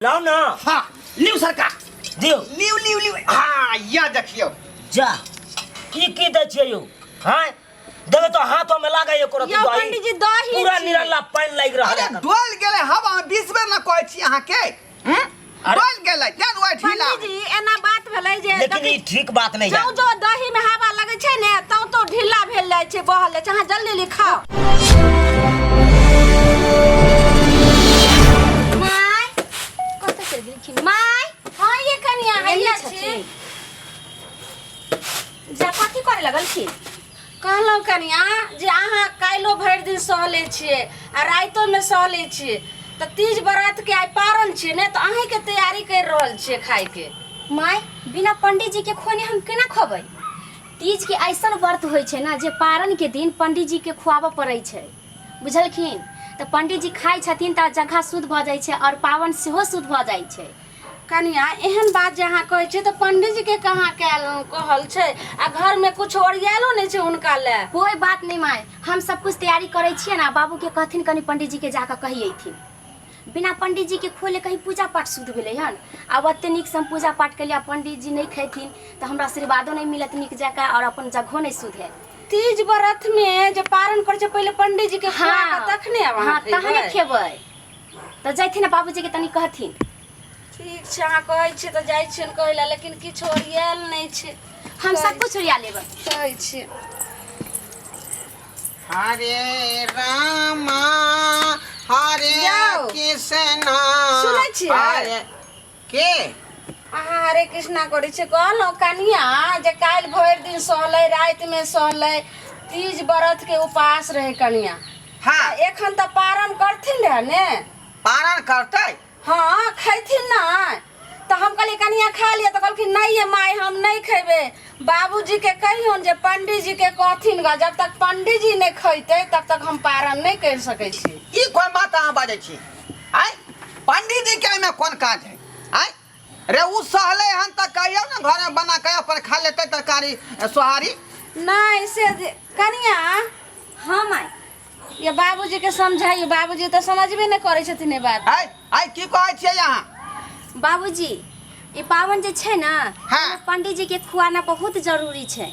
लाउ ना। हाँ, लिउ सरकार। दियौ। लिउ लिउ लिउ। हाँ, या देखियौ। जा, ई की दै छियै यौ? हाँ, देखो तो हाथों में लागै एको रत्ती यौ दही। पंडीजी, दही पूरा छी। निरल्ला पानि लागि रहल अरे है। डोल गेलै हवा में, 20 बेर ना कहै छी अहाँके। हम्म? अरे- डोल गेलै तें दुआरे ढीला। पंडीजी, एना बात भेलै जे लेकिन ई ठीक बात नहीं जौ है। जो दही में हवा लगै छै ने तौ तो ढीला भेल जाइ छै, बहल जाइ छै। अहाँ जल्दी लिखाओ। माय, कतऽ चलि गेलखिन माय? हाँ ये कनिया, हैया एने छी। छथिन। जा, कथी करे लगलखिन? कहलहुँ कनिया जे अहाँ काल्हिो भरि दिन सहले छियै आ रातिोमे सहले छियै, तऽ तीज व्रत के आइ पारन छियै ने, तऽ अहीँके तैयारी करि रहल छियै खायके। माय, बिना पंडीजी के खोने हम केना खबै? तीज के ऐसन व्रत होइ छै ने जे पारन के दिन पंडीजी के खुआबऽ पड़ै छै, बुझलखिन? तऽ पंडीजी खाइ छथिन तऽ जगह शुद्ध भऽ जाइ छै आओर पाबनि सेहो शुद्ध भऽ जाइ छै। कनिया, एहन बात जे अहाँ कहै छियै तऽ पंडीजी के कहाँ कयल कहल छै आ घरमे किछु ओरियालो नहि छै हुनका लए। कोइ बात नहि माय, हम सब कुछ तैयारी करै छियै ने। बाबूके कहथिन कनि पंडीजी के जाकऽ कहि अयथिन। बिना पंडीजी के खोले कहीं पूजा पाठ शुद्ध भेलै हन? आब ओते नीकसँ हम पूजा पाठ केलियै आ पंडीजी नहि खैथिन तऽ हमरा आशीर्वादो नहि मिलत नीक जकाँ आओर अपन जगहो नहि शुद्ध हैत। तीज व्रत में जे पारण करै छै, पहिले पंडीजी के खुआ कऽ तखने आब अहाँ हाँ, तहने खेबै। खेबै। तऽ जैथिन ने, बाबूजी के तनी कहथिन। ठीक छै, अहाँ कहै छियै तऽ जाइ छियनि कहै लए, लेकिन किछु ओरियायल नहि छै। हम सब कुछ ओरिया लेबै। कहै छियै। हरे रामा हरे यौ। कृष्णा। सुनै छियै? हरे के अहाँ हरे कृष्णा करै छियै। कहलहुँ कनिया जे काल्हि भरि दिन सहलै, रातिमे सहलै, तीज व्रत के उपास रहै कनिया। एखन तऽ पारण करथिन रहए ने? पारण करतै। हाँ, खैथिन नहि तऽ हम कहलियै कनिया खा लिअ, तऽ कहलखिन नहि ये माय, हम नहि खेबै, बाबूजीके कहियौन जे पंडीजीके कहथिन ग, जब तक पंडीजी नहि खैतै तब तक हम पारण नहि करि सकै छी। ई कोन बात अहाँ बाजै छी? आँय, पंडीजी के एहिमे कोन काज है? आँय रे, उ सहलै हन तऽ कहियौ ने घरमे बना के अपन खा लेतै तरकारी सोहारी। नहि से कनिया। हाँ माय। ये बाबूजी के समझाइयो, बाबूजी तऽ समझबे नहि करै छथिन ई बात। आँय आँय, की कहै छियै अहाँ? बाबूजी, ई पाबनि जे छै ने, एहिमे पंडीजी के खुआना बहुत जरूरी छै,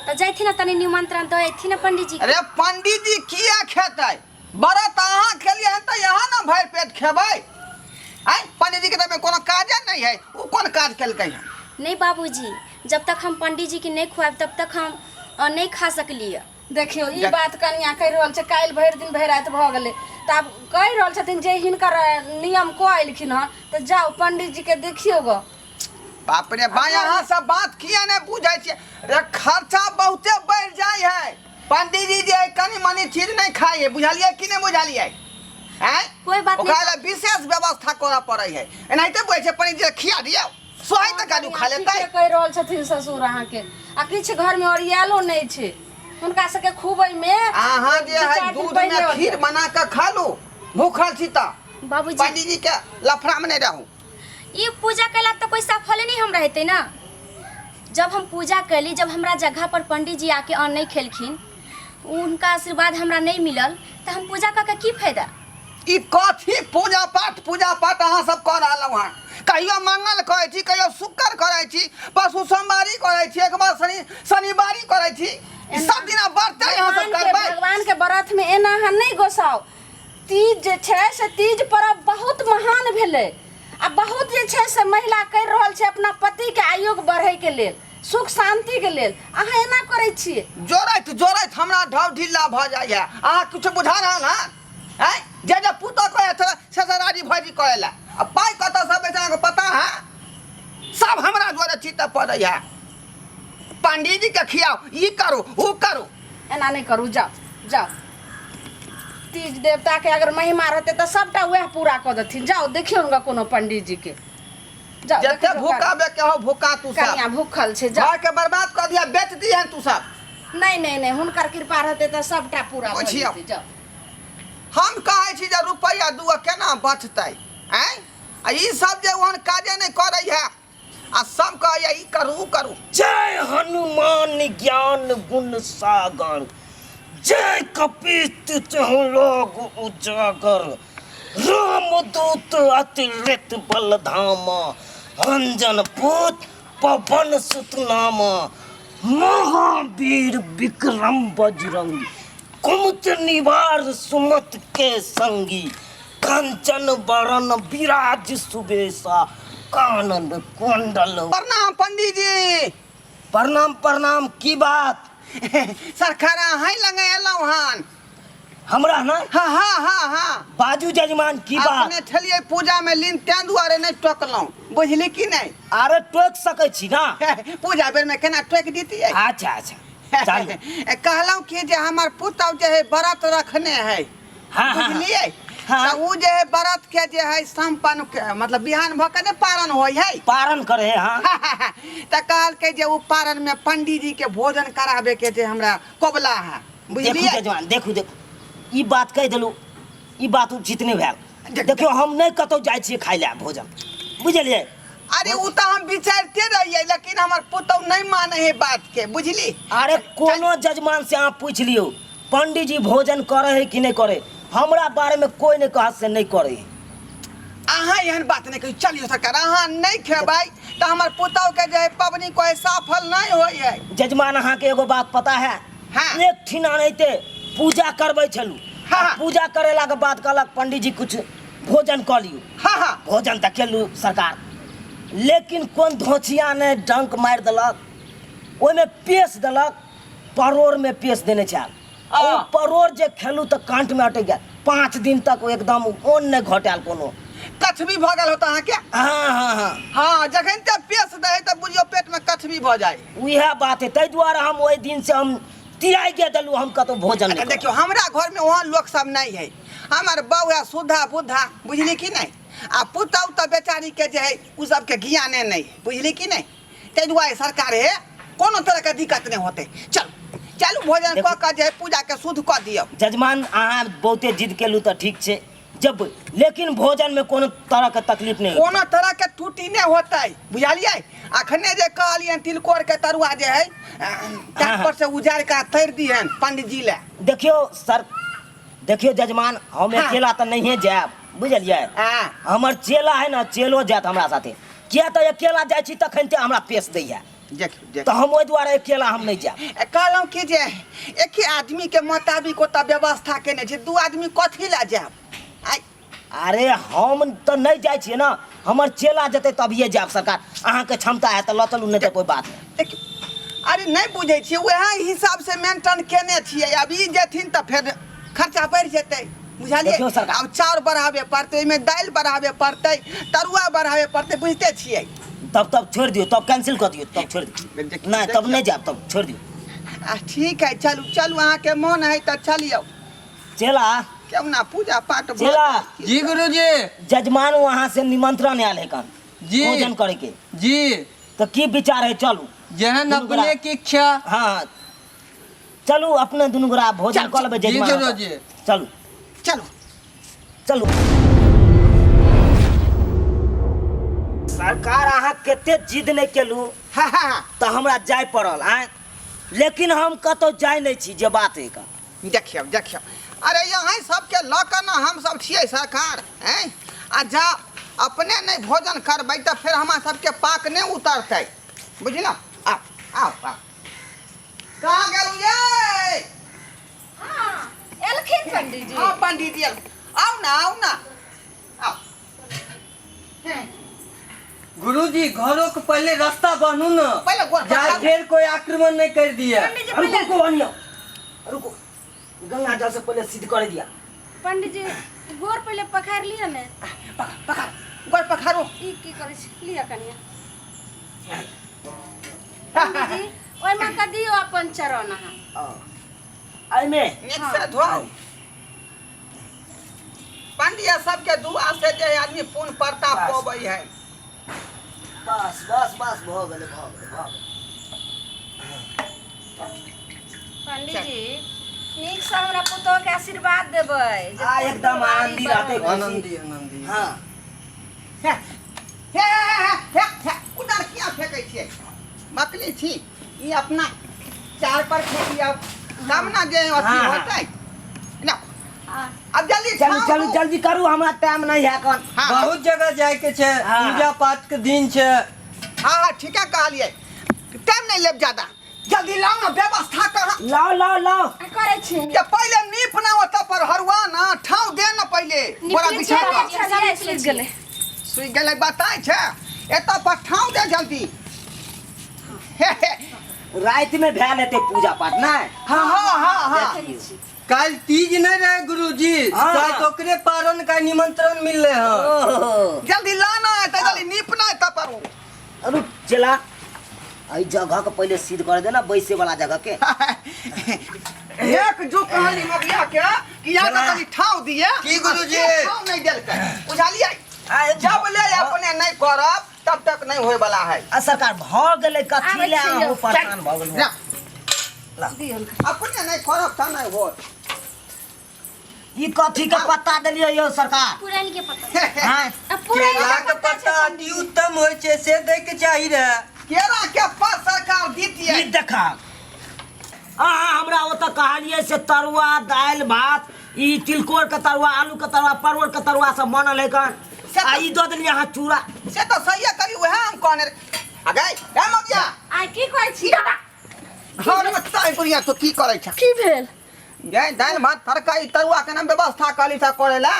तऽ जैथिन ने, तनी निमंत्रण दऽ अयथिन ने पंडीजी के। अरे पंडीजी किया खेतै? व्रत अहाँ खेलियै हन तऽ अहाँ ने भरि पेट खेबै। आँय, पंडीजी के तऽ कोनो काजे नहि है, उ कोन काज केलकै हन? नहि बाबूजी, जब तक हम पंडीजी के नहि खुआएब तब तक हम नहि खा सकलियै। देखियौ, ई बात कनिया कहि रहल छै, काल्हि भरि दिन भरि राति भऽ गेलै, तऽ आब कहि रहल छथिन जे हिनकर नियम कऽ एलखिन हँ, तऽ जाउ पंडीजी के देखियौ ग। बाप रे बा, अहाँ सब बात किया नहि बुझै छियै रे? खर्चा बहुते बढ़ि जाइ है। पंडीजी जे है कनी मनी चीज नहि खाइ है, बुझलियै कि नहि बुझलियै? आँय, कोइ बात नहि। ओकरा लए विशेष व्यवस्था करऽ पड़ै है। एनाहिते बुझै छै पंडीजी के खिया दियौ, सोहाइ तऽ काजू खा लेतै। ठीके कहि रहल छथिन ससुर अहाँके, आ किछु घरमे ओरियालो नहि छै हुनका सबके खुबै मे। अहाँ जे दू है चारि दिन दूध पहिले में खीर बना कऽ खा लू, भूखल छी तऽ। बाबूजी, पंडीजी के लफड़ा में नहीं रहू। ई पूजा कैला तऽ कोई सफले नहीं हम रहते ना। जब हम पूजा कैली, जब हमरा जगह पर पंडीजी आके अन्न नहीं खेलखिन, उनका आशीर्वाद हमरा नहीं मिलल, तऽ हम पूजा कऽ के की फायदा? ई कथी पूजा पाठ पूजा पाठ अहाँ सब कऽ रहलहुँ हँ? कहियो मंगल करै छी, कहियो शुक्र करै छी, परसू सोमवारी करै छी, एक बार शनि शनिवारी करै छी, ई सब दिना व्रते अहाँ सब भगवान के करबै? भगवान के व्रत में एना अहाँ नहि गोसाउ। तीज जे छै से तीज पर्व बहुत महान भेलै, आ बहुत जे छै से महिला करि रहल छै अपना पति के आयुग बढ़ै के लेल, सुख शांति के लेल, अहाँ एना करै छियै। जोड़ैत जोड़ैत हमरा ढव ढिल्ला भऽ जाइए। अहाँ किछु बुझा रहल हँ? आँय, जे जे पुतोह कहै छै से से राजी भौजी करै लए, आ पाइ कतऽसँ अबै छै अहाँके पता है? सब हमरा जोड़े चित्त पड़ै है, पंडीजी के खियाउ, ई करू, ऊ करू। एना नहि करू, जाउ जाउ, तीज देवता के अगर महिमा रहतै तऽ सबटा वएह पूरा कऽ देथिन। जाउ देखियौ हुनका कोनो पंडीजी के, जाउ। जते देखियौ। भूखा के हो भूखा तू सब। कनिया भूखल छै, जाउ। घर के बर्बाद कऽ दिया, बेच दिहन तू सब। नहि नहि नहि, हुनकर कृपा रहतै तऽ सबटा पूरा भऽ पुछियौ। जेतै, जाउ। हम कहै छी जे रुपैआ दूगो केना बचतै? आँय, आ ई सब जे ओहन काजे नहि करै है आ सब कहैया ई करू ऊ करू। जय हनुमान ज्ञान गुण सागर, जय कपीस तिहु लोग उजागर। रामदूत अतिरिक्त बल धाम, अंजन पुत पवन सुत नाम, महावीर विक्रम बजरंगी, कुमत निवार सुमत के संगी, कंचन बरन विराज सुबेसा, कानन कुंडल। प्रणाम पंडीजी। प्रणाम प्रणाम। की बात? सरकार अहीं लग एलहुँ हन। हमरा ना? हाँ हाँ हाँ हाँ। बाजू जजमान, की बात? अपने छलियै पूजा में लीन, तें दुआरे नहि टोकलहुँ, बुझली कि नहि? अरे टोक सकै छी ना। पूजा बेर में केना टोकि दितियै? अच्छा अच्छा, चलू। कहलहुँ कि जे हमर पुतहु जे है व्रत रखने है। हाँ, हाँ, बुझलियै? हाँ। तऽ ओ जे है व्रत के जे है सम्पन्न के, मतलब बिहान भऽ के ने पारण होइ है। पारण करे है, हाँ। तऽ कहलकै जे ओ पारण में पंडीजी के भोजन कराबे के जे हमरा कबला है, देखू बुझलियै? जजमान, देखू देखू, ई बात कहि देलू, ई बात उचित नहि भेल। देखियौ, हम नहि कतहु जाइ छियै खाइ लए भोजन, बुझलियै? अरे ओ तऽ हम विचारिते रहियै, लेकिन हमर पुतहु नहि मानै है बात के, बुझली? अरे कोनो जजमान से अहाँ पूछि लियौ, पंडीजी भोजन करे है कि नहि करे, हमरा बारे में कोई नहि कहत से नहि करे है। अहाँ एहन बात नहि कहियौ। चलियौ सरकार, अहाँ नहि खेबै तऽ हमर पुतहु के जे है पबनी कोइ सफल नहि होइ है। जजमान, अहाँके एगो बात पता है? हाँ। एक ठिना अनैते पूजा करबै छलू। हाँ। आ पूजा करेला के बाद कहलक पंडीजी कुछ भोजन कऽ लियौ। हाँ हाँ। भोजन तऽ केलू सरकार, लेकिन कोन धोछिया ने डंक मारि देलक, ओहिमे पेश देलक, परोड़मे पेश देने छल। आ ओ परोड़ जे खेलू तऽ कांटमे अटकि गेल, 5 दिन तक ओ एकदम ओन नहि घटायल कोनो। कछबी भऽ गेल होत अहाँके? हाँ हाँ हाँ। हाँ, जखन ते पेश दै तऽ बुझियौ पेटमे कछबी भऽ जाइ। उएह बात है, ताहि दुआरे हम ओहि दिन से हम तिराइ देलू, हम कतहु भोजन नहि करब। देखियौ, हमरा घरमे ओहन लोक सब नहि है। हमर बहू है सुधा बुद्धा, बुझली कि नहि? आ पुतहु तऽ बेचारीके जे है ओ सबके ज्ञाने नहि है, बुझली कि नहि? ताहि दुआरे सरकार हे कोनो तरहके दिक्कत नहि होतै। चलू चलू, भोजन कऽ कऽ जे है पूजाके शुद्ध कऽ दियौ। जजमान, अहाँ बहुते जिद केलू तऽ ठीक छै, जब लेकिन भोजन में कोनो तरह के तकलीफ नहीं। कोनो तरह के त्रुटि नहि होतै, बुझलियै? अखने जे कहलियनि तिलकोर के तरुआ जे है ताहि पर से उजाड़ि कऽ तरि दिहन पंडीजी लए। देखियौ सर, देखियौ जजमान, हम अकेला तऽ नहिए जायब, बुझलियै? हाँ। हमर चेला है ने, चेलो जायत हमरा साथे, किया तऽ अकेला जाइ छी तखन ते हमरा पेश दैया। देखियौ तऽ देखियौ। हम ओहि दुआरे अकेला हम नहि जायब। कहलहुँ कि जे एके आदमीके मोताबिक ओतऽ व्यवस्था केने छै, दू आदमी कथी लए जायब आइ? अरे हम तऽ नहि जाइ छियै ने, हमर चेला जेतै तभिए जायब। सरकार, अहाँके क्षमता है तऽ लऽ चलू, नहि तऽ कोइ बात नहि। देखियौ, अरे नहि बुझै छियै, उएह हिसाबसँ मेंटेन केने छियै। आब ई जेथिन तऽ फेर खर्चा बढ़ि जेतै, बुझलियै? देखियौ सरकार। आब चाउर बढ़ाबे पड़तै, ओहिमे दालि बढ़ाबे पड़तै, तरुआ बढ़ाबे पड़तै, बुझिते छियै? तब तब छोड़ि दियौ, तब कैंसिल कऽ दियौ, तब छोड़ि दियौ। देखियौ, नहि, तब देखियौ। नहि जायब, तब छोड़ि दियौ। आ ठीक है, चलू चलू, अहाँके मोन है तऽ चलियौ। चेला। क्यों ना पूजा पाठ भऽ चेला। जायत। जी गुरुजी। जजमान वहाँ से निमंत्रण आयल है कन जी। भोजन करे के। जी। तो की विचार है, चलू? जेहन दुनू गोरा। अपने की इच्छा। हाँ चलू, अपने दुनू गोरा भोजन कऽ लेबै जी जजमान। गुरुजी। चलू। चलू। चलू। सरकार, अहाँ कते जिद नहि केलू हाँ हाँ हाँ। तऽ हमरा जाय पड़ल आँय, लेकिन हम कतहु जाय नहि छी, जे बात है का। देखियौ देखियौ, अरे यहाँ सबके लऽ कऽ ने हम सब छियै सरकार। ऐं आ जा अपने नहि भोजन करबै तऽ फेर हमरा सबके पाक नहि उतरतै, बुझलहुँ? आउ आउ आउ। कहाँ गेलहुँ ये? हाँ, एलखिन पंडीजी। हाँ पंडीजी, आउ ना आउ ना आउ। गुरुजी, घरों के पहले रास्ता बनू न। पहले गोर जाए पखारू। फिर कोई आक्रमण नहीं कर दिया। पंडीजी रुको पहिले रुको बनिया, रुको, गंगा जल से पहले सिद्ध कर दिया। पंडीजी गोर पहिले पखारि लिअ ने। पकड़ पकड़, गोर पखारू। ई की करै छी? लिअ कनिया। पंडीजी, ओहिमे कऽ दियौ अपन चरण अहाँ। एहिमे नीक से धोउ। पंडिया सबके दुआ से जे आदमी पुण्य प्रताप बस। पबै है। बस बस बस, भऽ गेलै भऽ गेलै भऽ गेलै। पंडीजी, नीक से हमरा पुतोह के आशीर्वाद देबै जे आ एकदम आनंदी रहतै। आनंदी आनंदी। हाँ। हे हे हे हे हे, उधर किया फेंकै छियै? बकली छी ई, अपना चार पर फेंकी आब तब ना जे अथी हाँ, हाँ। होतै ना। अब जल्दी चलू छाँव चलू दू। जल्दी करू हमरा टाइम नहीं है कन हाँ बहुत जगह जाए के छै हाँ। पूजा पाठ के दिन छै। हाँ हाँ ठीके कहलियै, टाइम नहीं लेब ज्यादा, जल्दी लाओ ना व्यवस्था कर। लाओ लाओ लाओ। करै छी ये पहले नीप ना ओतऽ पर हरुआ ना ठाव दे ना पहले बोरा बिछा कऽ। सुति गेलै। सुति गेलै बताय छै, एतऽ पर ठाव दे जल्दी। राति में भेल हेतै पूजा पाठ नहि? हाँ हाँ हाँ हाँ। काल्हि तीज नहीं रहे गुरुजी? हाँ। शायद ओकरे पारण का निमंत्रण मिलले हँ। ओहो। जल्दी लाना है तऽ जल्दी नीपना है तब पर। रुक चला, एहि जगह के पहिले सिद्ध कर देना, बैसे वाला जगह के। एक जो कहली मगिया के कि यहाँ के तनी ठाव दिए। की गुरुजी? से ठाव नहीं देलकै, बुझलियै? जब ले अपने नहीं करब तब तक नहीं होय वाला है। आ सरकार भऽ गेलै, कथी आबै ले छी अहूँ यौ। परेशान भऽ गेलहुँ? ना, अपने नहीं करब तऽ नहीं होत। ई कथी के पत्ता देलियै यौ सरकार? पुरैन के पत्ता। हाँ। आ पुरैन केला के के पत्ता पत्ता छै। अति उत्तम होइ छै, से दै के चाही रहे। केरा के पात सरकार दितियै। ई देखा, अहाँ हमरा ओतऽ कहलियै से तरुआ दालि भात, ई तिलकोर के तरुआ, आलू के तरुआ, परवल के तरुआ सब बनल है कन, आ ई दऽ देलियै अहाँ चूड़ा। से तऽ सहिए करी, उएह हम कहने रही। आ गई ए मगिया, आ की कहै छी? घर में ताई बुढ़िया तो की करै छ? की भेल? गई दालि भात तरकारी तरुआ के नाम व्यवस्था कहली छ करै ला?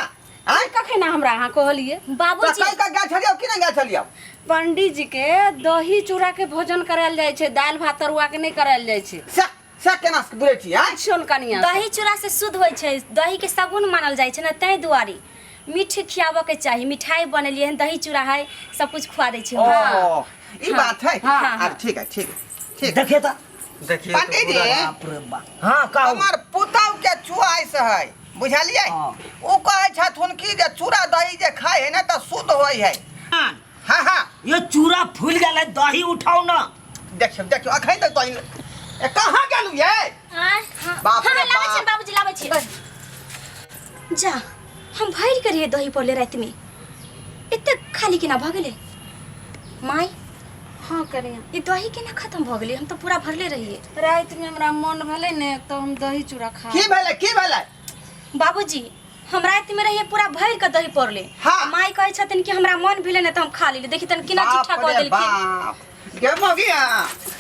आँय? कखन हमरा अहाँ कहलियै? तऽ बाबूजी कहि कऽ गेल छलियौ कि नहि गेल छलियौ? पंडीजी के दही चूड़ा के भोजन करायल जाइ छै, दालि भात तरुआ के नहि करायल जाइ छै। से से केना बुझै छी? आँय? पुछियौन कनिया से। दही चूड़ा से शुद्ध होइ छै, दही के सगुन मानल जाइ छै ने, ताहि दुआरे मीठ खियाबऽ के चाही। मिठाई बनेलियै हन, दही चूड़ा है, सब कुछ खुआ दै छी हम। ओ ई बात है। हाँ। अरे ठीक है ठीक है ठीक। देखिए तऽ। देखिए तऽ पंडीजी। पूरा। बाप रे बाप, हाँ कहू। हमर पुतहु के चुआइस है, बुझलियै? हाँ। ओ कहै छथुन कि जे चूड़ा दही जे खाइ है ने तऽ शुद्ध होइ है। हाँ। हाँ हाँ। ये चूड़ा फूल गेल है, दही उठाओ ना। देखियौ देखियौ, अखन तक दही ए कहाँ गेलु ये? आँय, हाँ। बाप हाँ, रे लाबै बाप। छियनि बाबूजी, लाबै छियनि। जा, हम भरि के रहियै दही पौले रातिमे, एते खाली केना भऽ गेलै माय? हाँ कनिया। ई दही केना खत्म भऽ गेलै? हम तऽ पूरा भरले रहियै। रातिमे हमरा मन भेलै ने तऽ हम दही चूड़ा खा। की भेलै, की भेलै? बाबूजी, हम रातिमे रहियै पूरा भरि के दही पौरले। हाँ। माय कहै छथिन कि हमरा मन भेलै ने तऽ हम खा लेली। देखी तन केना बाप चिट्ठा कऽ रे देलखिन। बाप, गे मगिया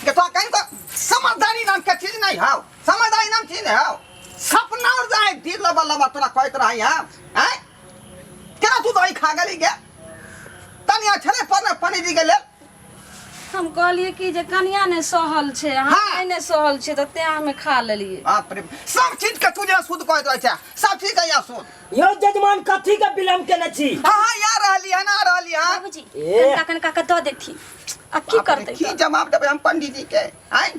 के तो कहीं को समझदारी नाम के चीज नहीं हौ, समझदारी नाम चीज नहीं हौ। सपना और जाए दिल लबा लबा तोरा कहत रही हम, आँय? केना तू दही खा गेली गे? तनिया छलै पर ने पंडीजी के लेल। हम कहलियै कि जे कनिया ने सहल छै, हम हाँ। नहि ने सहल छै, तऽ तें हमे खा लेलियै। बाप रे, सब चीज के तू जे शुद्ध कहैत रहै छै, सब चीज के यहाँ शुद्ध। यौ जजमान, कथी के विलम्ब केने छी? हाँ हाँ, यहाँ रहली हन, आ रहली हन। बाबूजी, ए। कनका कनका के दऽ देथिन, आ की बाप रे, करतै? की जवाब देबै हम पंडीजी के? आँय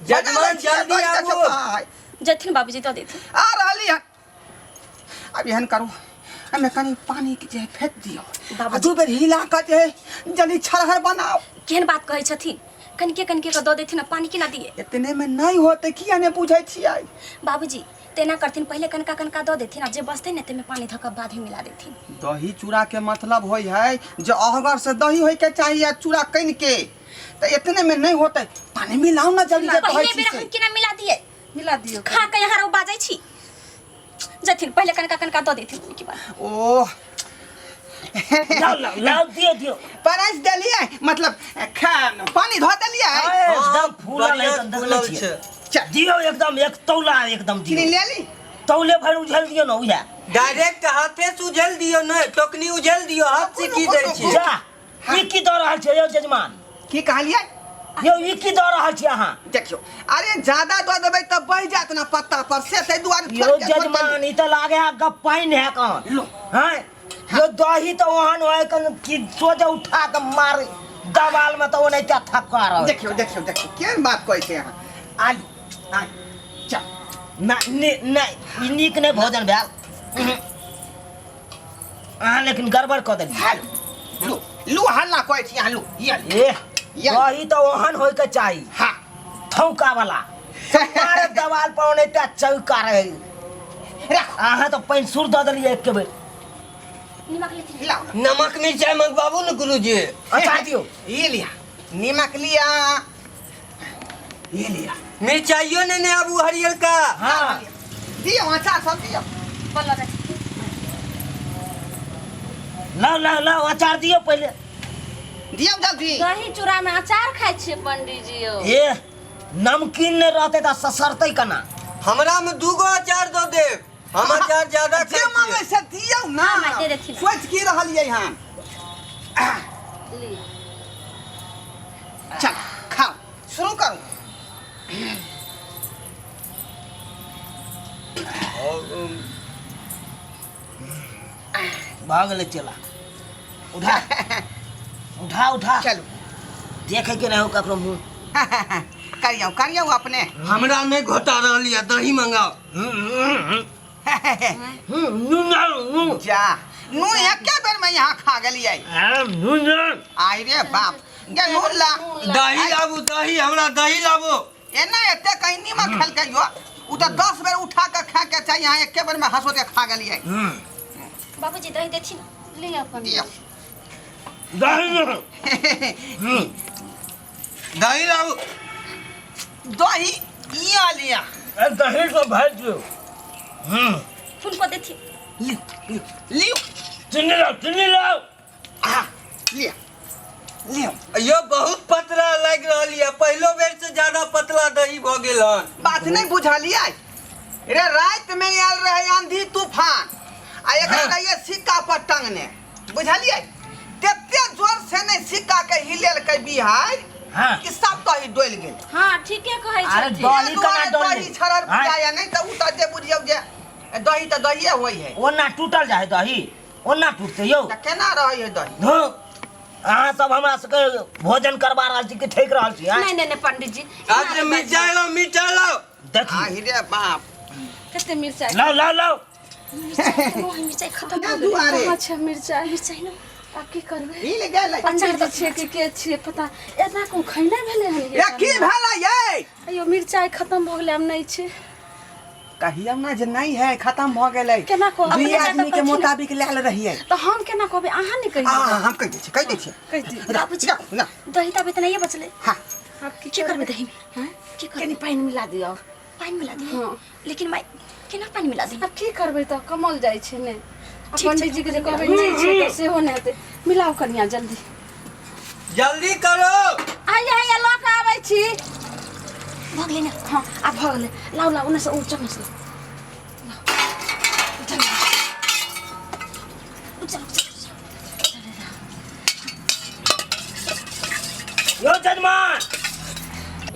जजमान, जल्दी आबू। जथिन बाबूजी, दऽ देथिन। आ रहली हन। अब एहन करू, एहिमे कनि पानी के जे है फेंक दियौ। बाबूजी। आ दू बेर हिला कऽ जे है जल्दी छरहर बनाओ। केहन बात कहै छथिन? कनिके कनिके के दऽ देथिन आ पानी केना दिए? इतने में नहीं होते, किया नहीं बुझै छियै? बाबूजी, तेना करथिन, पहिले कनका कनका दऽ देथिन आ जे बचतै ने ताहिमे पानी धऽ कऽ बादे मिला देथिन। दही चूड़ा के मतलब होइ है जे अहगर से दही होइ के चाहिए आ चूड़ा कनि के, तऽ इतने में नहीं होते, पानी मिलाउ ना जल्दी जे कहै पहिले छी बेर से। हम केना मिला दिए? मिला दियौ। खा के यहाँ रहो बाजै छी। जथिन, पहिले कनका कनका दऽ देथिन ओहिके बाद। ओह। लाओ लाओ लाओ, दियो दियो। परस देलियै, मतलब खा पानी धो देलियै। एकदम फूलल है। बढ़िआँ एकदम देखले फूलल छियै। छै। चल। दियो एकदम एक तौला एकदम चीनी दियो। ले ली। तौले भरि उझल दियो ने उहे। डायरेक्ट हाथे से उझेल दियौ, नहि टोकनी उझेल दियौ, हाथ से की दै छी? जा, ई की दऽ रहल छै यौ जजमान? की कहलियै? यौ, ई की दऽ रहल छी अहाँ? देखियौ, अरे ज्यादा दऽ देबै तऽ बहि जायत ने पत्ता पर से, ताहि दुआरे यौ थोड़के थोड़के। जजमान, ई तऽ लागे है गप पानि है कन। लो। हैं यौ, दही तऽ ओहन होय कन कि सोझे उठा के मार दवाल में तऽ ओनाहिते थक्का रह। देखियौ देखियौ देखियौ, केहन बात कहै छै अहाँ। आलू आलू चल। ना नहि, ई नीक नहि भोजन भेल अहाँ, लेकिन गड़बड़ कऽ देलियै। हालू लू लू, हल्ला कहै छी अहाँ, लू ये लू। ए या। दही तऽ ओहन होय के चाही। हाँ। थौका वाला मारे दवाल पर ओनाहिते चौका रहे। राखू। अहाँ तऽ पानि सुर दऽ देलियै एक बेर। निमक लेथिन। लाउ ना। नमक मिरचाइ मंगवाबू ने गुरुजी। अच्छा दियौ। ये लिया नीमक लिया, ये लिया। मिरचाइयो ने आबू हरियरका। हाँ। दियौ, अचार सब दियौ। चप्पल लऽ जाइ छी। लाओ लाओ लाओ, अचार दियौ पहिले। दियौ जल्दी। दही चूड़ा में अचार खाइ छियै पंडीजी यौ। ए, नमकीन नहि रहतै तऽ ससरतै केना? हमरा में दूगो अचार दऽ देब, हम अचार ज्यादा जे खाइ मांगे छियै। से दियौ ना। हाँ, माय, दे देथिन। सोच की रहलियै हन? ली। चल खाओ, शुरू करू। भऽ गेलै चेला, उठा उठा उठा। चलू। देखे के नहि हो ककरो मुँह। करियौ करियौ अपने। हमरा नहि घोटा रहल यऽ, दही मंगाओ। नून नून। जा, नून एके बेर में यहाँ खा गेलियै। नून। आई रे बाप गे, नून ला। दही लाबू, दही, हमरा दही लाबू। एना एते कहीं नीमक खेलकै यो, उ तऽ 10 बेर उठा के खा के चाही, यहाँ एके बेर में हंसो के खा गेलियै। बाबूजी, दही देथिन। लिअ पंडीजी। दियौ। दही। दही लाबू। दही लिया लिया। दही तो भरि दियौ। हुनको देथिन। लियो लियो लियो। चीनी लाओ, चीनी लाओ। आ लिया लियो। यो बहुत पतला लागि रहल यऽ, पहिलो बेर से ज्यादा पतला दही भऽ गेल हन। बात नहीं बुझलियै रे, रात में आयल रहे आंधी तूफान आ एकरा रहिए सिक्का पर टंगने, बुझलियै? तते जोर से नहीं सिक्का के हिलेलकै बिहार कि सब दही डोलि गेल। हाँ, ठीके कहै अरे छथिन। दही एहि केना दुआरे डोललै? दही छरल बुझाइए नहि तऽ उ तऽ जे बुझियौ जे दही तऽ दहिए होइ है। ओना टूटल जाइ दही, ओना टूटतै यौ? तऽ केना रहै है दही? धू, अहाँ सब हमरा सबके भोजन करवा रहल छी कि ठकि रहल छी, आँय? नहीं नहीं नहीं पंडित जी। आज मिर्चाई लाओ, मिर्चाई लाओ। देखी। आहि रे बाप। कते मिर्चाई? लाओ लाओ लाओ। मिरचाइ मिरचाइ खतम भऽ गेलै। दुआरे कहाँ छै मिर्चाई? मिरचाइ न। आब की करबै? हिल गेलै। पंडित जी छियै कि के छियै पता, एना को खैना भेलै हन? ये की भेलै यै? अयो, मिर्चाई खतम भऽ गेलै, आब नहि छै। कहियौ ना जे नहीं है, खत्म भऽ गेलै। केना कहबै? दुई अपने आदमी के कहथिन। मुताबिक लायल रहियै। तऽ हम केना कहबै? अहाँ नहि आ कहियौ। हम कहि दै छियै, कहि दै छियै। कहि दियौ। बाबूजी। राखू ना। दही तऽ आब इतना बचलै। हाँ। आब की की करबै दहीमे? हैं? की करबै? कनि पानि मिला दियौ। पानि मिला दियै? हाँ। लेकिन माय, केना पानि मिला दियै? आब की करबै, तऽ कमल जाइ छै ने। आ ठीक छै। पंडित जी के जे कहबै नहि छै तऽ सेहो नहि हेतै। मिलाउ कनिया, जल्दी। जल्दी करो। आइया आइया, लऽ कऽ आबै छी। भऽ गेलै ने? हँ, आब भऽ गेलै। लाउ लाउ, ओन्ने से ओ चम्मच लाउ। चलो चलो। यौ जजमान,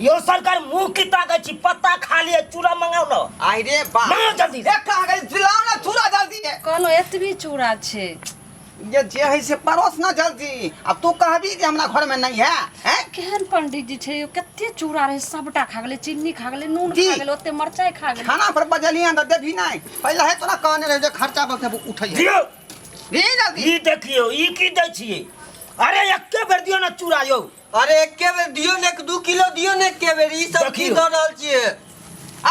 यौ सरकार, मुंह की ताकै छी? पत्ता खा लिए, चूड़ा मंगाउ न। आई रे बाप। मंगाउ जल्दी। ए, कहाँ गेल? दिलाओ ना चूड़ा जल्दी है। कहलहुँ एतबी चूड़ा छै। ये जे है से परोस ना जल्दी। अब तू कहबी जे हमरा घर में नहीं है, हैं? केहन पंडित जी छै यौ, कते चूड़ा रहै सबटा खा गेलै, चीनी खा गेलै, नून जी। खा गेलै, ओते मरचाइ खा गेलै। खाना पर बजलियै तऽ देबही नहीं? पहिले है तोरा कहने रहे जे खर्चा बोलते उठै है। दियौ। दी जल्दी। ई देखियौ, ई की दै छियै? अरे, एके बेर दियौ ने चूड़ा यौ। अरे, एके बेर दियौ ने, 1-2 किलो दियौ ने एके बेर। ई सब की देखियौ। दऽ रहल छियै?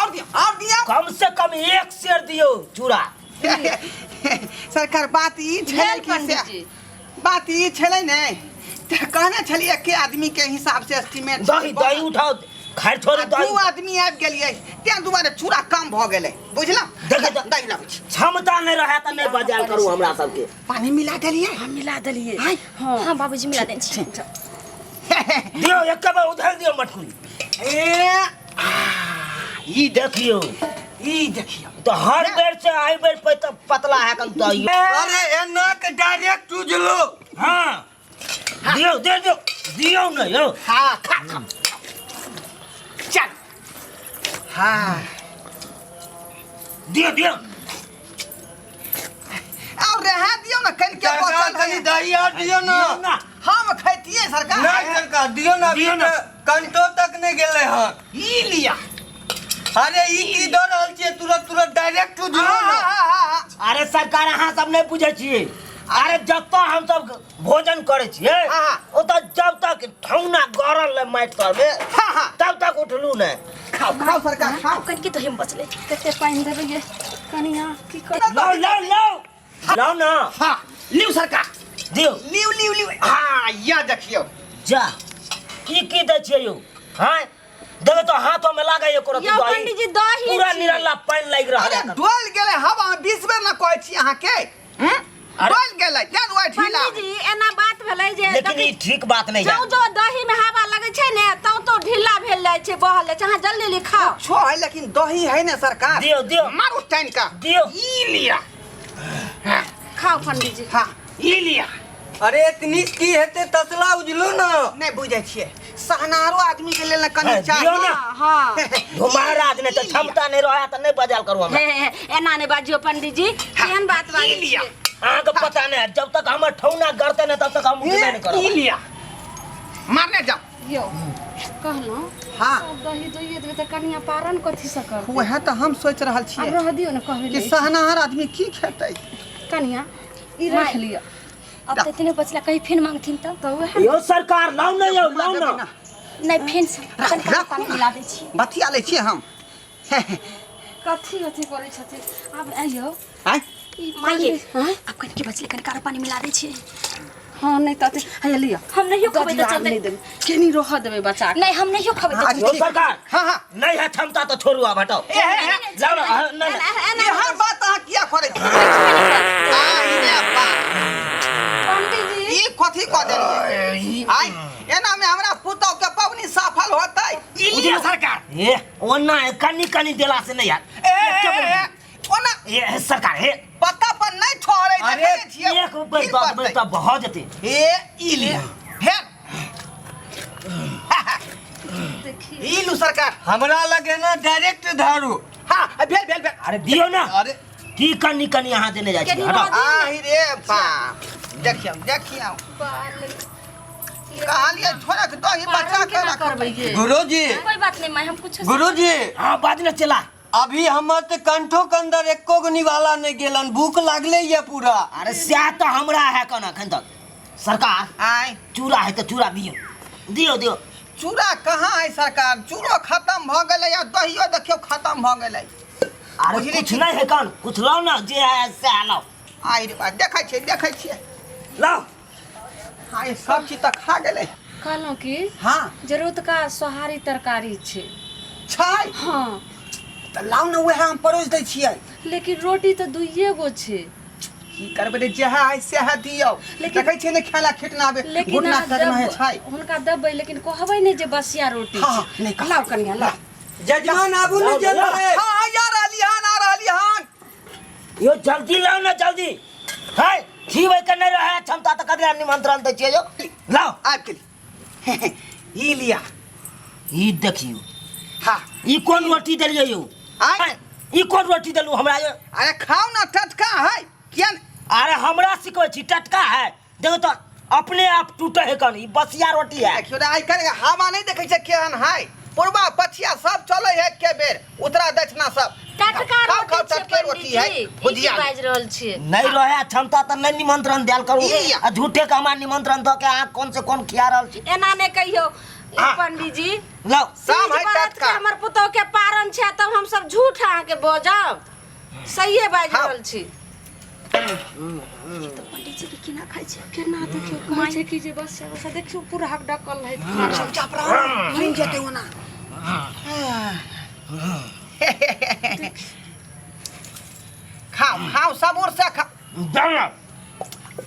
और दियौ, और दियौ। कम से कम 1 सेर दियौ चूड़ा। सरकार, बात ई छलै भेल कि से पंडित जी। बात ई छलै ने, तऽ कहने छलियै एके आदमी के हिसाब से एस्टीमेट। दही दही उठाओ, खाइ छोड़ू। आ दही। दू आदमी आबि गेलियै, तें दुआरे चूड़ा कम भऽ गेलै, बुझलहुँ? देखै तऽ- दही लाबै छी। क्षमता नहि रहै तऽ नहि बजायल करू हमरा सबके। पानी मिला देलियै? हम मिला देलियै। आँय? हँ। हाँ बाबूजी, मिला देने छी। दियौ, एके बेर उधर दियौ मटकुरी। ए, ई देखियौ। ई देखियौ। तऽ हर बेर से एहि बेर पे तऽ पतला है कन दही। अरे, एना के डायरेक्ट उजलो। हाँ, दियौ, दे दियौ, दियौ ने यौ। हाँ, खा खा, चल। हाँ। दियौ दियौ। और रहा दियौ ने कनिके सरकार बचल कनि है। दही और दियौ ने। दियौ ना। हम खैतियै सरकार। नहीं सरकार, दियौ ना। दियौ ना। कंटो तक नहीं गेलै हन। ई लिया। अरे, ई की दऽ रहल छियै? तुरंत तुरंत डायरेक्ट उजलो हाँ, ने। हाँ, हाँ, हाँ। अरे सरकार, अहाँ सब नहि बुझै छियै। अरे, जतऽ हमसब भोजन करै छियै, हाँ। ओतऽ जब तक ठौना गड़ल नहि माटि तरमे, हाँ, हाँ। तब तक उठलू नहि। खाओ खाओ सरकार, खाओ। आब कनिके दही बचलै। कते पानि देबै ये कनिया, की कर? लाउ लाउ लाउ लाउ ना। हाँ, लिउ सरकार। दियौ। लिउ लिउ लिउ। हाँ, या देखियौ। जा, की की दै छियै यौ? हाँ, देखो तो हाथों में लागे एको रत्ती यौ दही। पंडीजी, दही पूरा छी। निरल्ला पानि लागि रहल अरे है। डोल गेलै हवा में 20 बेर ना कहै छी अहाँके हम्म? अरे- डोल गेलै तें दुआरे ढीला पंडीजी एना बात भेलै जे लेकिन ई ठीक बात नहीं जौ है जो दही में हवा लगै छै ने तौ तो ढीला भेल जाइ छै बहल जाइ छै अहाँ जल्दी लिखाओ छो है लेकिन दही है ने सरकार दियौ, दियौ। मारू टाइन का दियौ। ई लिया खाओ पंडीजी हाँ ई लिया अरे इतनी की हेतै तसला उजलू न नहीं बुझै छियै सहनारो आदमी के लेल ने कनि हाँ, चाही दियौ ने। हाँ यो महाराज ने तो क्षमता नहीं रहा तो नहीं बजाल करू हमरा हे हे, एना नहि बाजियौ पंडीजी केहन बात बाजै लिया। छियै अहाँके पता नहीं है जब तक हमर ठौना गड़ते नहीं तब तक हम उठबे नहीं ई करब लिया मारने जाओ यौ कहलहुँ हाँ सब दही दोइए देबै तऽ कनिया पारन कथी से करतै वएह तऽ हम सोचि रहल आब छियै रह दियौ ने कहबै कि नहि। सहनाहर आदमी की खेतै कनिया ई रख लिअ अब तऽ इतने बचला कहीं फिर मांगथिन तब तऽ उएह यो सरकार लाउ ने यौ लाउ देबै ने ना। नहीं फेन से कनिका राखू पानी ना। मिला दै छी बतिया लै छियै हम कथी कथी करै छथिन आब आइयौ आँय माइये आँय? आब कनिके बचले कनिका आरो पानी मिला दै छी हँ नहि तऽ हैया लिअ हम नहियो दऽ खबै दियौ, तऽ आब चलतै नहि देबै केनी रहऽ देबै बच्चा के नहीं हम नहियो खबै तऽ हाँ, यो ठीक। सरकार हाँ हाँ नहीं है क्षमता तो छोड़ू आब हटाओ ए, हे, हे। जाओ ना हाँ, नहीं, नहीं। एहन बात अहाँ किया करै छी आहि रे बाप पंडीजी ई कथी कऽ देलियै आइ एना मे हमरा पुतौह के पबनी सफल होतै ई लिअ सरकार ए ओना कनी कनी देला से नहीं यार ए, ए, ए, ए, ओना ए सरकार हे पत्ता पर नहीं ठहरै अरे, देखै छियै एक ऊपर दऽ देबै तऽ भऽ जेतै ए ई ले फेर ई लू सरकार हमरा लगे ना डायरेक्ट धारू हाँ भेल भेल भेल अरे दियौ ना अरे की कनी कनी अहाँ देने जाइ छी केनी हटाउ आहि रे बाप देखियौ देखियौ कहलियै थोड़े दही बचा के केना रखबै करबै ये गुरुजी कोई बात नहीं माय हम कुछ गुरुजी हाँ बाज ने चला अभी हमर तऽ कंठो के अंदर एको गो निवाला नहीं गेलन भूख लागले ये पूरा अरे सएह तऽ हमरा है कन एखन तक सरकार आय चूड़ा है तऽ चूड़ा दियौ दियौ दियौ चूड़ा कहाँ है सरकार चूड़ो खत्म भऽ गेलै आ दहियो देखियौ खत्म भऽ गेलै अरे बुझली कुछ की? नहीं है कन कुछ लाओ ना जे है सएह लाओ आइ रे बा देखै छियै देखै छियै लाओ आइ सब चीज तऽ खा गेलै कहलहुँ कि हाँ जरूरतका सोहारी तरकारी छै छै हाँ तऽ लाउ ने उएह हम परोसि दै छियै लेकिन रोटी तऽ दुइए गो छै की करबै रे जएह है सएह दियौ लेकिन- देखै छियै ने खेला खेटना आबे लेकिन घुटना अहाँ तकना है देब- छै हुनका देबै लेकिन कहबै नहि जे बसिया रोटी हाँ, छै। नहि कहबै। लाउ कनिया लाउ जजमान आबू ने जल्दी हाँ हाँ या रहली हन आ रहली हन यो जल्दी लाओ ना जल्दी है खीबै के नहीं रहे क्षमता तऽ ककरा निमंत्रण दै छियै यो लाओ आबि गेली ई लिया ई देखियौ हाँ ई कोन रोटी देलियै यौ आय ई कोन रोटी देलू हमरा यौ अरे खाओ ना टटका है किया न- अरे हमरा सिखबै छी टटका है देखो तऽ अपने आप टूटे है कन ई बसिया रोटी है देखियौ रे आइ काल्हि हवा नहि देखै छै केहन है पूर्वा पछिया सब चलै है एके बेर उत्तरा दक्षिणा सब टटका खाओ खाओ रोटी छै टटके रोटी है पंडीजी ई की भुजिया बाजि रहल छियै नहीं रहे क्षमता तऽ नहीं निमंत्रण देल करू ई या। आ झूठे के हमरा निमंत्रण दऽ के अहाँ कौन से कौन खिया रहल छी एना नहि कहियौ हाँ। पंडीजी लाओ सब तीज है व्रत के टटका हमर पुतोह के पारन छै तब हम सब झूठ अहाँके बजब सहिए बाजि हाँ। रहल छी तो पंडित जी के केना खाइ छै केना देखियौ कहै छै कि जे बस बस देखियौ पूरा हक डकल है चुपचाप रह सुनि जेतै ओना खाओ खाओ सबूर से खाओ जाओ ना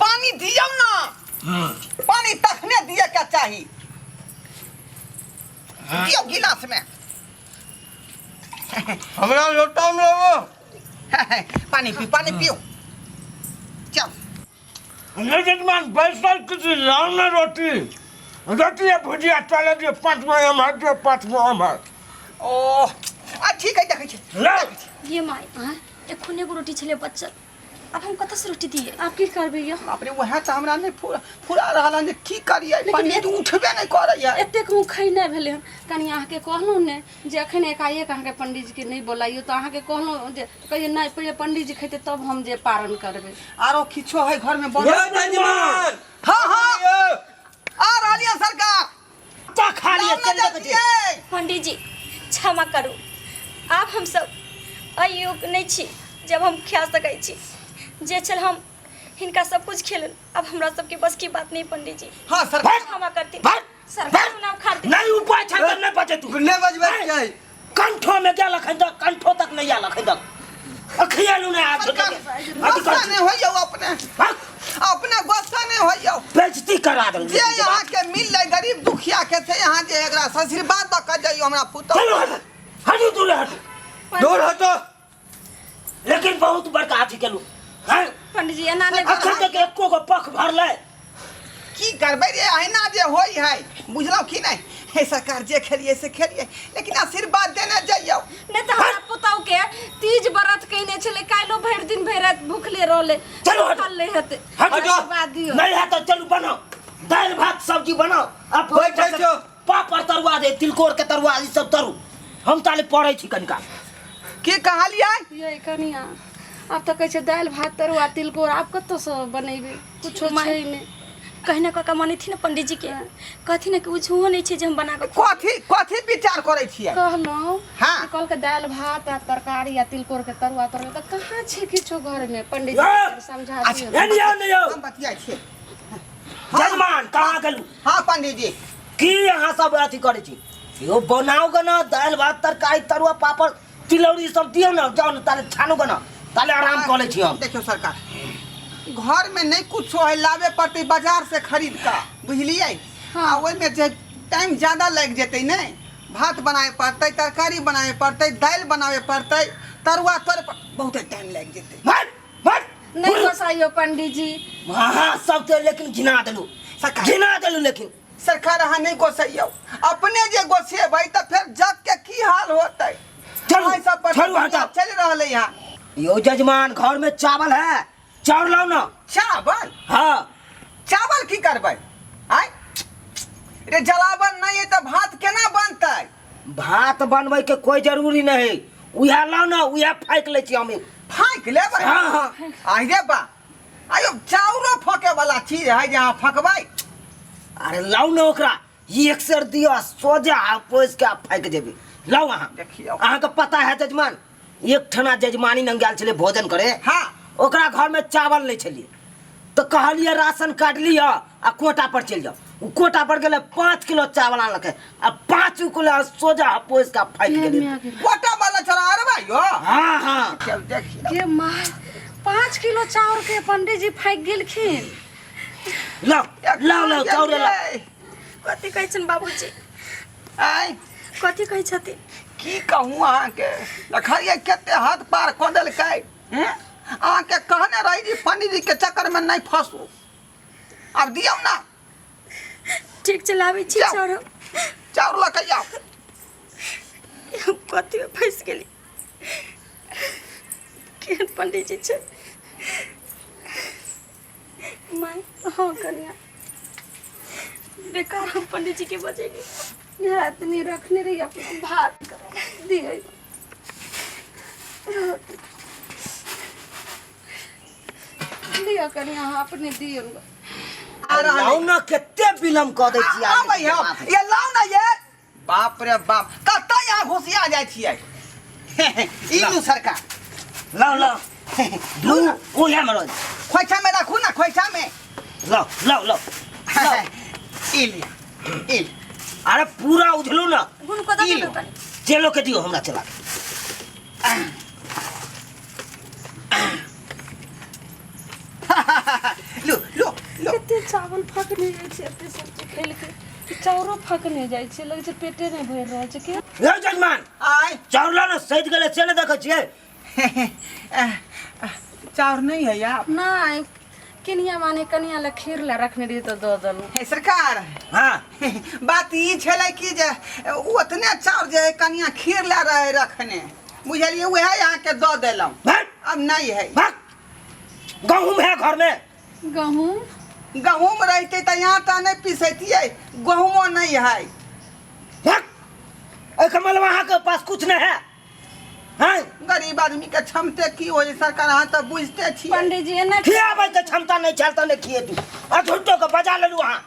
पानी दियौ ना पानी तखने दिए के चाही दियौ गिलास में हमरा लोटा में लेबो पानी पी पानी पियो चल नहीं जजमान बैसल किसी लाओ ना रोटी रोटी या भुजिया चले दियो पाँच गो एम्हर दियो पाँच गो एम्हर ओ आ ठीक है देखै छी लाओ ये माय एखन एगो रोटी छलै बचल अब हम कतऽ से रोटी दिए आब की करबै यौ बाप रे वएह तऽ हमरा नहि फुरा फुरा रहल हन जे की करियै लेकिन पंडित उठबे नहि करैया एतेक हम खैने भेलै हन कनि अहाँके कहलहुँ ने जे एखन एकाएक अहाँके पंडीजीके नहि बोलाइयो तऽ अहाँके कहलहुँ जे कहियै नहि पहिले पंडीजी खेतै तब हम जे पारण करबै आरो किछो है घर में बनल यौ जजमान हाँ हाँ आ रहलियै सरकार ता खा लिए लाउ ना चल देखै छी जल्दियै। पंडीजी क्षमा करू आब हमसब अयोग्य नहि छी जब हम खा सकै छी जे छल हम हिनका सब कुछ खेलन अब हमरा सबके बस की बात नहीं पंडीजी हाँ सरकार क्षमा करथिन भाग सरकार नाम खातिर नहीं उपाय छै तऽ नहि बचे तू नहि बजबै छै कंठो में गेल अखन तक कंठो तक नहीं आयल अखन तक अखियालू नहीं आयल सरकार अथी गुस्सा कर नहि होइयौ अपने भाग, अपने गुस्सा नहि होइयौ बेइज्जती करा देल जे यहाँ के मिललै गरीब दुखिया के से यहाँ जे एकरा से आशीर्वाद दऽ के जइयौ हमरा पुतहु चलो हटू हटू दूर हटू दूर हटो लेकिन बहुत बड़का अथी केलू हैं पंडित जी एना नहि अखन तक एको गो पख भरलै की करबै रे अहिना जे होइ है बुझलहुँ कि नहि हे सरकार जे खेलिए से खेलिए लेकिन आशीर्वाद देने जइयौ नहि तऽ हमरा पुतहु के तीज व्रत कयने छलै काल्हिो भरि दिन भरि राति भूखले रहलै चलू हटू। भूखल नहि हेतै हटू। आशीर्वाद दियौ नहीं है तो चलू बनाओ दालि भात सब्जी बनाओ आ बैठै छौ। पापड़ तरुआ दे तिलकोर के तरुआ ई सब तरू हम ताले पढ़ै छी कनिका की कहलियै यै कनिया आब तऽ कहै छै दालि भात तरुआ तिलकोर आब कतऽसँ बनेबै कुछो छै नहि कहने कऽ मानथिन ने पंडित जी के कहथिन ने कि ओ झूहो नहि छै जे हम बना कऽ कथी कथी विचार करै छियै कहलहुँ हाँ। कि कहलकै दालि भात आ तरकारी आ तिलकोर के तरुआ तरुआ तऽ कहाँ छै किछो घरमे पंडित ए! जी समझा दियौ एनी आउ नहीं आउ हम बतियाइ छियै जजमान कहाँ गेलू हाँ पंडित जी की अहाँ सब अथी करै छी यो बनाउ ग न दालि भात तरकारी तरुआ पापड़ तिलौरी सब दियौ न जाउ न ताले छानू ग न ताले आराम कऽ लै छी हम देखियौ सरकार घर में नहीं कुछ है लाबे पड़तै बाजार से खरीद का बुझलियै आ ओहिमे जे टाइम ज्यादा लागि जेतै ने भात बनाए पड़तै तरकारी बनाए पड़तै दालि बनाबे पड़तै तरुआ तर बहुते टाइम लागि जेतै हट हट नहि गोसाइयो पंडित जी अहाँ सब तऽ लेकिन घिना देलू सरकार घिना देलू लेकिन सरकार अहाँ नहि गोसैयौ अपने जे गोसेबै तऽ फेर जग के की हाल होतै चलू, एहि सब पर चलू, हटाउ। चलि रहलै हँ यो जजमान घर में चावल है चावल लाओ ना चावल हाँ चावल की करबै आय रे जलावन नहि है तऽ भात केना बनतै भात बनबै के कोई जरूरी नहीं उहे लाओ ना उहे फाइक लै छी हम फाँकि लेबै हाँ हाँ आहि रे बा आयो चाउरो फके वाला चीज है जे अहाँ फकबै अरे लाओ ना ओकरा एक सेर दियो सोजा आ पोस के आ फाइक जेबे लाओ अहाँ देखियौ। अहाँ के पता है जजमान एक ठना जजमानी नंगाल छलै भोजन करे हाँ ओकरा घर में चावल नहीं छलिए तो कहलिए राशन कार्ड लिअ आ कोटा पर चलि जाओ ओ कोटा पर गेलै 5 किलो चावल आनलकै आ 5 किलो सोजा पोस के फाटि गेलै कोटा वाला छोरा अरे भाई यो हाँ हाँ देखियौ देखियौ गे माँ 5 किलो चाउर के पंडित जी फाकि गेलखिन लाओ लाओ लाओ चाउर लाओ कथी कहै छनि बाबूजी आय कथी कहै छथिन की कहूँ अहाँके देखलियै कते हद पार कऽ देलकै हूँ? अहाँके कहने रही जे पंडीजी के चक्करमे नहि फंसू आब दियौ ने ठीक छै लाबै छी जाउ। चाउर चाउर लऽ कऽ आउ हम कथीमे फँसि गेली केहन पंडीजी छै माय हाँ कनिया बेकार हम पंडीजी के बजेली इएह एतनी रखने रही अपना भात दियै दिअ कनि अहाँ अपने दियौ आ रहल लाउ ने कते विलम्ब कऽ दै छी आबै हम ये लाउ ने ये बाप रे बाप कतऽ यहाँ घुसिया जाइ छियै ई लू सरकार लाउ लाउ दू ओहे में रह खोइछा में राखू ना खोइछा में लाउ लाउ लाउ ई लिअ ई लिअ। अरे पूरा उझलू ना हुनको दऽ ई दियौ लो। कनि चेलो के दियो हमरा चला के। लू लू लू कते चावल फकने जाइ छै एते सब्जी खेलके चाउरो फकने जाइ छै लगै छै पेटे नहि भरि रहल छै के यौ जजमान आय चाउर ला ने सैद गेलै से नहि देखै छियै चाउर नहीं है यार नहि किनिया माने कनिया लए खीर लए रखने रहियै तऽ दऽ देलहुँ हे सरकार हाँ बात ई छलै कि जे ओतने चाउर जे कनिया खीर लए रहे रखने बुझलियै उएह अहाँके दऽ देलहुँ भाग अब नहीं है भाग गहूम है घर में गहूँम गहूँम रहितै तऽ आटा नहि पिसैतियै गहूँमो नहीं है भाग एहि कमलवा अहाँके पास कुछ नहीं है हैं गरीब आदमी के क्षमते की होइ सरकार अहाँ तऽ बुझते छियै पंडीजी एना खियाबै के क्षमता नहीं छल तऽ नहीं खिएतू आ झूठो के बजा लेलू अहाँ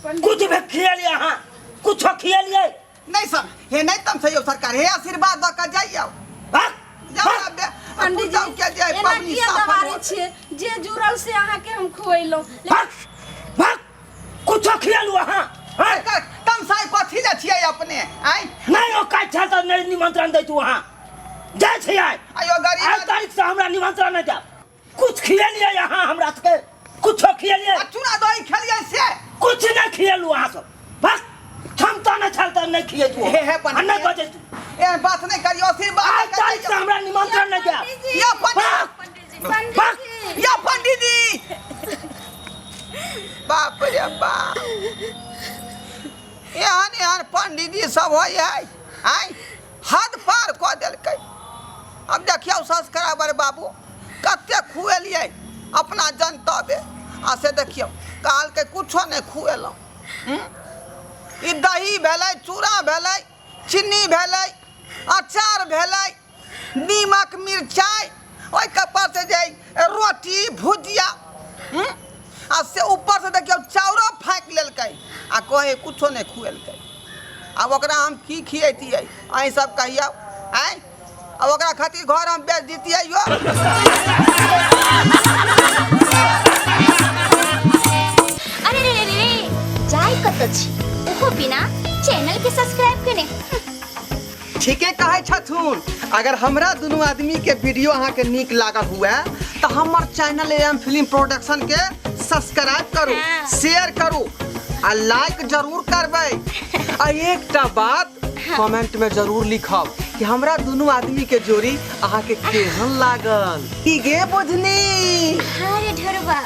कुछ भी खिएलियै अहाँ कुछो खिएलियै नहीं सर हे नहीं तम सही सरकार हे आशीर्वाद दऽ कऽ जाइयौ भाग जाउ भाग ना बे पंडीजी जाउ के जे एना पबनी किया सफल दबारै होत। छियै जे जुड़ल से अहाँके हम खुएलहुँ भाग भाग कुछो खिएलू अहाँ हैं? तमसाइ कथी लए छियै अपने आँय? नहीं ओ काज छल तऽ नहीं निमंत्रण दै तू वहाँ जाइ छै आइ। आयो गरीब आइ तारीख से हमरा निमंत्रण नहीं देब। कुछ खियलियै अहाँ हमरा सबके? कुछो खियलियै? आ चूड़ा दही खेलियै से? कुछ नहीं खियलू अहाँ सब। बस क्षमता नहीं छल तऽ नहीं खियैतू। हे हे आ नहीं बजैतू। एहन बात नहीं करियौ, आशीर्वाद आइ नहीं करियौ। तारीख से हमरा निमंत्रण नहीं देब। या पंडित, बस, बस। या पंडित जी, बाप रे बाप, एहन एहन पंडित जी सब होइ है। आँय, हद पार कऽ देलकै। अब देखियौ सब्सक्राइबर बाबू, कते खुएलियै अपना जनतबे, आ से देखियौ कहलकै कुछो नहि खुएलहुँ। ई दही भेलै, चूड़ा भेलै, चीनी भेलै, अचार भेलै, नीमक मिरचाइ, ओहिके पर से जे रोटी भुजिया, आ से ऊपर से देखियौ चाउरो फाँकि लेलकै आ कहै कुछो नहि खुएलकै। आब ओकरा हम की खियैतियै, अहीं सब कहियौ। आँय, आब ओकरा खातिर घर हम बेच दितियै यो। अरे रे रे रे, जाय कतऽ छी ओहो बिना चैनल के सब्सक्राइब केने? ठीके कहै छथुन। अगर हमरा दुनू आदमी के वीडियो अहाँके नीक लागल हुए तऽ हमर चैनल एम फिल्म प्रोडक्शन के सब्सक्राइब करू, हाँ। शेयर करू आ लाइक जरूर करबै। आ एकटा बात कमेंट में जरूर लिखब कि हमरा दुनू आदमी के जोड़ी अहाँके केहन लागल। की गे बुझनी? हाँ रे ढोरबा।